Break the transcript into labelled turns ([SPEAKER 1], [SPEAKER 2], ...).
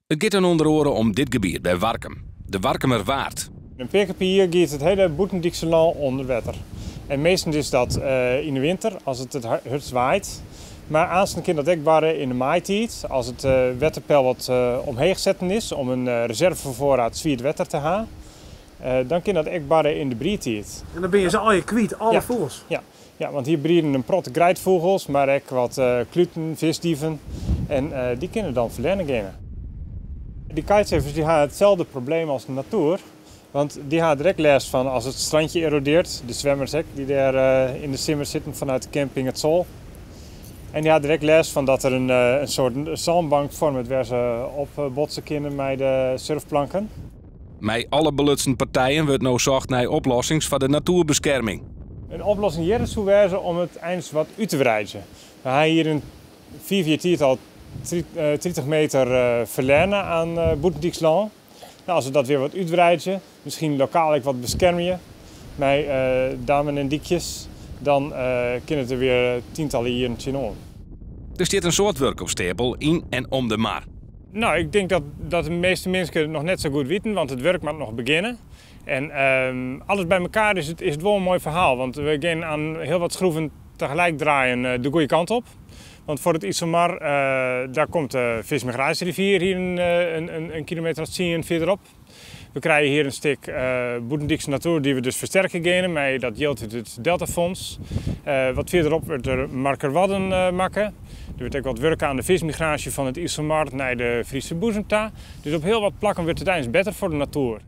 [SPEAKER 1] It giet dan ûnder oare om dit gebiet by Warkum, de Warkumerwaard.
[SPEAKER 2] In pear kear per jier giet it hiele bûtendykse lân ûnder wetter. En meastal is dat yn de winter, as it it hurdst waait. Mar aansten kin dat ek barre yn de maaitiid, as it wetterpeil wat omheech setten is om in reservefoarraad swiet wetter te ha. Dan kin dat ek barre yn de briedtiid.
[SPEAKER 3] En dan binne se allegear kwyt, alle fûgels?
[SPEAKER 2] Ja, ja, want hjir brieden in protte greidfûgels, mar ek wat kluten, fiskdieven. En dy kinne dan ferlern geane. Dy kitesurfers dy ha itselde probleem as de natoer. Want dy ha der ek lêst fan as it strandje erodeert. De swimmers ek, dy't dêr yn de simmer sitten fanút de camping Het Sol. En dy ha der ek lêst fan dat der in soart sânbank foarmet wêr't se op botse kinne mei de surfplanken.
[SPEAKER 1] Mei alle belutsen partijen wurdt no socht nei oplossings foar de natoerbeskerming.
[SPEAKER 2] In oplossing hjir soe wêze om it eins wat út te wreidzjen. We ha hjir yn 5 jier tiid al 30 meter ferlern aan bûtendyks lân. Nou, as we dat wer wat útwreidzje, miskien lokaal ek wat beskermje mei dammen en dykjes, dan kin it der wer tientallen jierren tsjinoan.
[SPEAKER 1] Der stiet in soad wurk op steapel yn en om de mar.
[SPEAKER 2] Nou, ik tink dat de measte minsken it noch net sa goed witten, want it wurk moat noch begjinne. En alles by elkoar is it wol in moai ferhaal, want we gean oan hiel wat schroeven tegelijk draaien de goede kant op. Want foar it Iselmar, daar komt de vismigratierivier hier in kilometer as 10 fierderop. We krije hjir in stik bûtendykse natoer dy't we dus fersterke geane mei dat jild út it Deltafonds. Wat fierderop wurdt der Markerwadden makke. Der wurdt ek wat wurke oan de vismigraasje fan it Iselmar nei de Fryske boezem ta. Dus op hiel wat plakken wurdt it eins better foar de natoer.